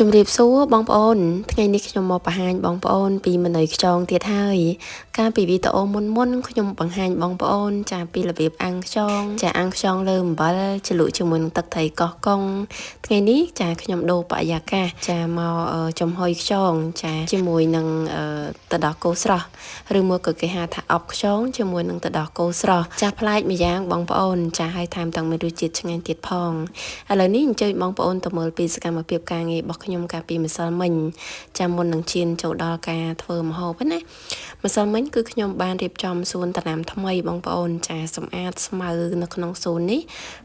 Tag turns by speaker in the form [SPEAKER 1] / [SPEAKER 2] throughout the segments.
[SPEAKER 1] ជំរាបសួរបងប្អូនថ្ងៃនេះខ្ញុំមកបង្ហាញបងប្អូនពីម្នៃខ្យងទៀតហើយកាលពីវីដេអូមុនមុនខ្ញុំបង្ហាញបងប្អូនចាពីរបៀបអាំងខ្យងចាអាំងខ្យងលើអំបិលជ្រលក់ជាមួយនឹងទឹកត្រីកោះកុងថ្ងៃនេះចាខ្ញុំដូរបរិយាកាសចាមកចំហុយខ្យងចាជាមួយនឹងទឹកដោះគោស្រស់ឬមួយក៏គេហៅថាអប់ខ្យងជាមួយនឹងទឹកដោះគោស្រស់ចាប្លែកម្យ៉ាងបងប្អូនចាឲ្យថែមទាំងមានរសជាតិឆ្ងាញ់ទៀតផងឥឡូវនេះអញ្ជើញបងប្អូនទៅមើលពីសកម្មភាពការងាររបស់ខ្ញុំកាលពីម្សិលមិញចាមុននឹងឈានចូលដល់ការធ្វើម្ហូបណាម្សិលមិញគឺខ្ញុំបានរៀបចំសួនដំណាំថ្មីបងប្អូនចាសម្អាតស្មៅនៅក្នុងសួននេះ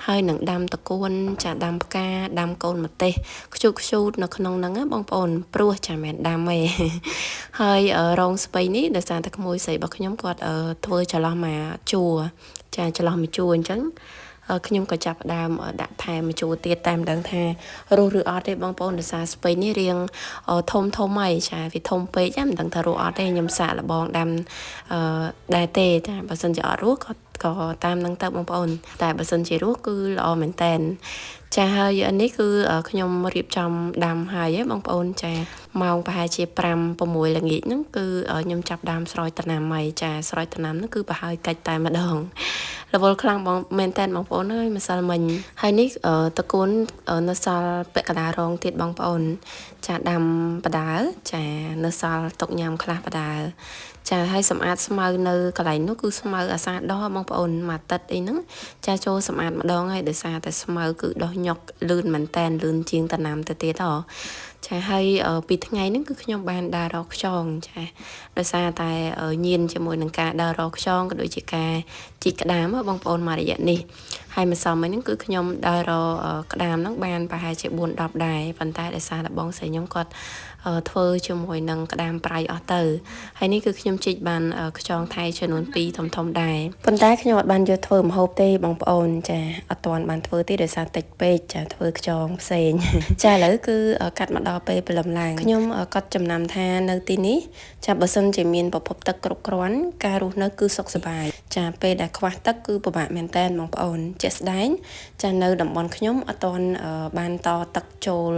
[SPEAKER 1] ហើយនឹងដាំតកួនចាដាំផ្កាដាំកូនម្ទេសខ្ជូតខ្ជូតនៅក្នុងហ្នឹងណាបងប្អូនព្រោះចាមិនដាំទេហើយរងស្ពៃនេះដោយសារតែក្មួយស្រីរបស់ខ្ញុំគាត់ធ្វើចន្លោះមកជួរចាចន្លោះមកជួរអញ្ចឹងខ្ញុំក៏ចាប់ផ្ដើមដាក់ថែមជួរទៀតតែមិនដឹងថារស់ឬអត់ទេបងប្អូនដោយសារស្ពៃនេះរៀងធំធំហើយចាវាធំពេកមិនដឹងថារស់អត់ទេខ្ញុំសាកល្បងដាំដែរទេចាបើសិនជាអត់រស់ក៏តាមនឹងទៅបងប្អូនតែបើសិនជារស់គឺល្អមែនតែនចាហើយនេះគឺខ្ញុំរៀបចំដាំហើយបងប្អូនចាម៉ោងប្រហែលជា5 6ល្ងាចហ្នឹងគឺខ្ញុំចាប់ដាំស្រោចដំណាំហើយចាស្រោចដំណាំហ្នឹងគឺប្រហើយកាច់តែម្ដងរវល់ខ្លាំងបងមែនតើបងប្អូនអើយម្សិលមិញហើយនេះតកូននៅសល់ពាក់កណ្ដាលរងទៀតបងប្អូនចាដាំបដាចានៅសល់ទុកញ៉ាំខ្លះបដាចាហើយសម្អាតស្មៅនៅកន្លែងនោះគឺស្មៅអាសាដោះបងប្អូនមួយអាទិត្យអីហ្នឹងចាចូលសម្អាតម្ដងហើយដោយសារតែស្មៅគឺដោះញុកលឿនមែនតែនលឿនជាងតំណាំទៅទៀតហ៎ចាហើយពីថ្ងៃហ្នឹងគឺខ្ញុំបានដើររកខ្យងចាដោយសារតែញៀនជាមួយនឹងការដើររកខ្យងក៏ដូចជាការជីកក្តាមបងប្អូនមករយៈនេះហើយម្សិលមិញហ្នឹងគឺខ្ញុំដើររកក្តាមហ្នឹងបានប្រហែលជា4 10ដែរប៉ុន្តែដោយសារតែបងស្រីខ្ញុំគាត់ធ្វើជាមួយនឹងក្តាមប្រៃអស់ទៅហើយនេះគឺខ្ញុំជីកបានខ្យងថៃចំនួន2ធំធំដែរប៉ុន្តែខ្ញុំអត់បានយកធ្វើម្ហូបទេបងប្អូនចាអត់ទាន់បានធ្វើទេដោយសារតិចពេកចាធ្វើខ្យងផ្សេងចាឥឡូវគឺកាត់មកដល់ពេលព្រលឹមឡើងខ្ញុំកត់ចំណាំថានៅទីនេះចាបើសិនជាមានប្រភពទឹកគ្រប់គ្រាន់ការរស់នៅគឺសុខសប្បាយចាពេលដែលខ្វះទឹកគឺពិបាកមែនតើបងប្អូនជាក់ស្ដែងចានៅតំបន់ខ្ញុំអត់ទាន់បានតទឹកចូល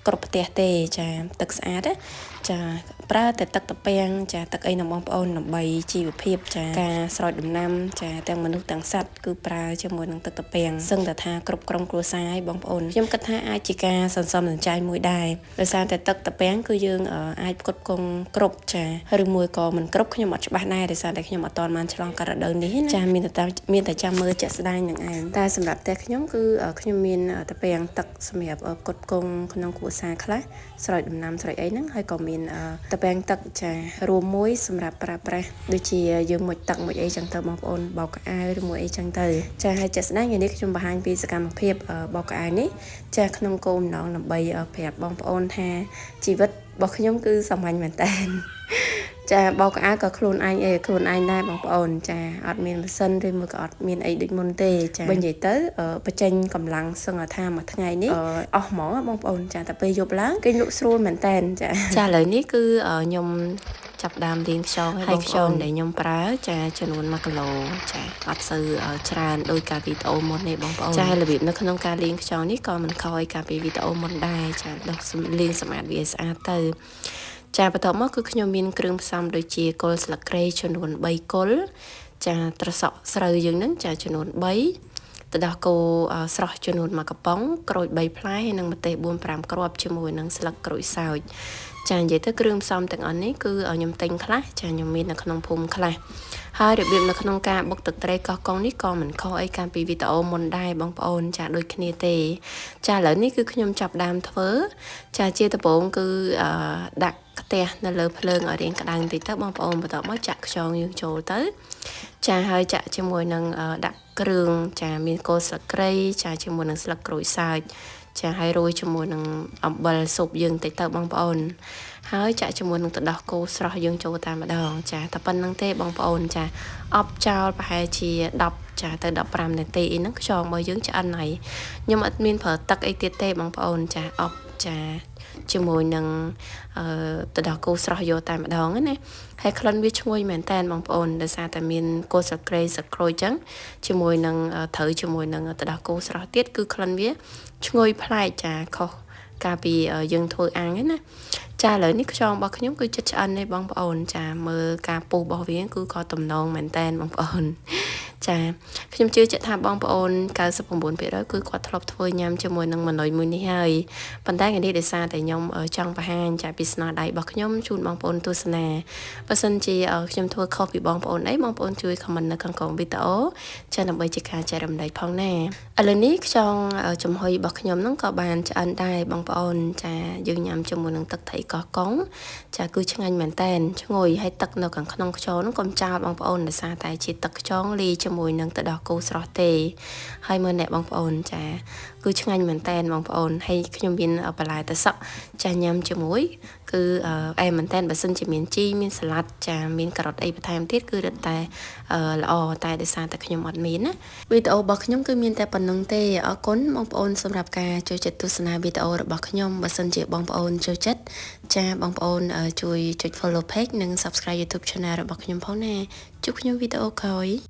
[SPEAKER 1] គ្រប់ផ្ទះទេចាទឹកស្អាតចាប្រើតែទឹកតាពាំងចាទឹកអីណាបងប្អូនដើម្បីជីវភាពចាការស្រោចដំណាំចាទាំងមនុស្សទាំងសត្វគឺប្រើជាមួយនឹងទឹកតាពាំងសឹងតែថាគ្រប់ក្រុមគ្រួសារឲ្យបងប្អូនខ្ញុំគិតថាអាចជាការសន្សំសំចៃមួយដែរដោយសារតែទឹកតាពាំងគឺយើងអាចផ្គត់ផ្គង់គ្រប់ចាឬមួយក៏មិនគ្រប់ខ្ញុំអត់ច្បាស់ដែរដោយសារតែខ្ញុំអត់ទាន់បានឆ្លងកាត់រដូវនេះណាចាមានតែចាំមើលជាក់ស្ដែងនឹងឯងតែសម្រាប់ផ្ទះខ្ញុំគឺខ្ញុំមានតាពាំងទឹកសម្រាប់ផ្គត់ផ្គង់ក្នុងគ្រួសារខ្លះស្រោចដំណាំស្រោចអីហ្នឹងហើយក៏មានតាពាំងទឹកចារួមមួយសម្រាប់ប្រើប្រាស់ដូចជាយើងមុជទឹកមុជអីចឹងទៅបងប្អូនបោកក្អៅឬមួយអីចឹងទៅចាហើយជាក់ស្ដែងថ្ងៃនេះខ្ញុំបង្ហាញពីសកម្មភាពបោកក្អៅនេះចាក្នុងគោលបំណងដើម្បីប្រាប់បងប្អូនថាជីវិតរបស់ខ្ញុំគឺសាមញ្ញមែនតើចាបោកក្អៅក៏ខ្លួនឯងអីខ្លួនឯងដែរបងប្អូនចាអត់មានម៉ាស៊ីនឬមួយក៏អត់មានអីដូចមុនទេចាបើនិយាយទៅបញ្ចេញកម្លាំងសឹងថាមួយថ្ងៃនេះអស់ហ្មងបងប្អូនចាតែពេលយប់ឡើងគេលក់ស្រួលមែនតែនចាចាឥឡូវនេះគឺខ្ញុំចាប់ដើមលាងខ្យងហើយខ្យងដែលខ្ញុំប្រើចាចំនួន1គីឡូចាអត់សូវច្រើនដោយកាលវីដេអូមុននេះបងប្អូនចារបៀបនៅក្នុងការលាងខ្យងនេះក៏មិនខុសកាលពីវីដេអូមុនដែរចាដោះលាងសម្អាតវាស្អាតទៅចាបន្ទាប់មកគឺខ្ញុំមានគ្រឿងផ្សំដូចជាគល់ស្លឹកគ្រៃចំនួន3គល់ចាត្រសក់ស្រូវយើងហ្នឹងចាចំនួន3ទឹកដោះគោស្រស់ចំនួន1កំប៉ុងក្រូច3ផ្លែហើយនិងម្ទេស4 5គ្រាប់ជាមួយនឹងស្លឹកក្រូចសើចចានិយាយទៅគ្រឿងផ្សំទាំងអស់នេះគឺខ្ញុំទិញខ្លះចាខ្ញុំមាននៅក្នុងភូមិខ្លះហើយរបៀបនៅក្នុងការបុកទឹកត្រីកោះកុងនេះក៏មិនខុសអីកាលពីវីដេអូមុនដែរបងប្អូនចាដូចគ្នាទេចាឥឡូវនេះគឺខ្ញុំចាប់ដើមធ្វើចាជាដំបូងគឺដាក់ខ្ទះនៅលើភ្លើងឲ្យរាងក្តៅបន្តិចទៅបងប្អូនបន្ទាប់មកចាក់ខ្យងយើងចូលទៅចាហើយចាក់ជាមួយនឹងដាក់គ្រឿងចាមានគល់ស្លឹកគ្រៃចាជាមួយនឹងស្លឹកក្រូចសើចចាហើយរោយជាមួយនឹងអំបិលស៊ុបយើងតិចទៅបងប្អូនហើយចាក់ជាមួយនឹងទឹកដោះគោស្រស់យើងចូលតាមម្ដងចាតែប៉ុណ្្នឹងទេបងប្អូនចាអប់ចោលប្រហែលជា10ចាទៅ15នាទីអីហ្នឹងខ្យងរបស់យើងឆ្អិនហើយខ្ញុំអត់មានប្រើទឹកអីទៀតទេបងប្អូនចាអប់ចាជាមួយនឹងទឹកដោះគោស្រស់យកតែម្ដងណាហើយក្លិនវាឈ្ងុយមែនតើបងប្អូនដោយសារតែមានគល់ស្លឹកគ្រៃស្លឹកក្រូចចឹងជាមួយនឹងត្រូវជាមួយនឹងទឹកដោះគោស្រស់ទៀតគឺក្លិនវាឈ្ងុយប្លែកចាខុស កាលពីយើងធ្វើអាំងហ្នឹងណាចាឥឡូវនេះខ្យងរបស់ខ្ញុំគឺចិត្តឆ្អិនទេបងប្អូនចាមើលការពុះរបស់វាគឺក៏ទំនងមែនតែនបងប្អូនចាខ្ញុំជឿជាក់ថាបងប្អូន99%គឺគាត់ធ្លាប់ធ្វើញ៉ាំជាមួយនឹងម៉នុយមួយនេះហើយប៉ុន្តែថ្ងៃនេះដោយសារតែខ្ញុំចង់បង្ហាញចាពីស្នាដៃរបស់ខ្ញុំជូនបងប្អូនទស្សនាបើសិនជាខ្ញុំធ្វើខុសពីបងប្អូនអីបងប្អូនជួយ comment នៅខាងក្រោមវីដេអូចាដើម្បីជាការចែករំលែកផងណាឥឡូវនេះខ្យងចំហុយរបស់ខ្ញុំហ្នឹងក៏បានឆ្អិនដែរបងប្អូនចាយើងញ៉ាំជាមួយនឹងទឹកត្រីកោះកុងចាគឺឆ្ងាញ់មែនតែនឈ្ងុយហើយទឹកនៅខាងក្នុងខ្យងហ្នឹងកុំចោលបងប្អូនដោយសារតែជាទឹកខ្យងលាយជាមួយនឹងទឹកដោះគោស្រស់ទេហើយមើលអ្នកបងប្អូនចាគឺឆ្ងាញ់មែនតែនបងប្អូនហើយខ្ញុំមានបន្លែទឹកសក់ចាញ៉ាំជាមួយគឺអែមែនតែនបើសិនជាមានជីមានសាឡាត់ចាមានការ៉ុតអីបន្ថែមទៀតគឺរឹតតែល្អតែដោយសារតែខ្ញុំអត់មានណាវីដេអូរបស់ខ្ញុំគឺមានតែប៉ុណ្្នឹងទេអរគុណបងប្អូនសម្រាប់ការចូលចិត្តទស្សនាវីដេអូរបស់ខ្ញុំបើសិនជាបងប្អូនចូលចិត្តចាបងប្អូនជួយចុច follow page និង subscribe YouTube channel របស់ខ្ញុំផងណាជួបខ្ញុំវីដេអូក្រោយ។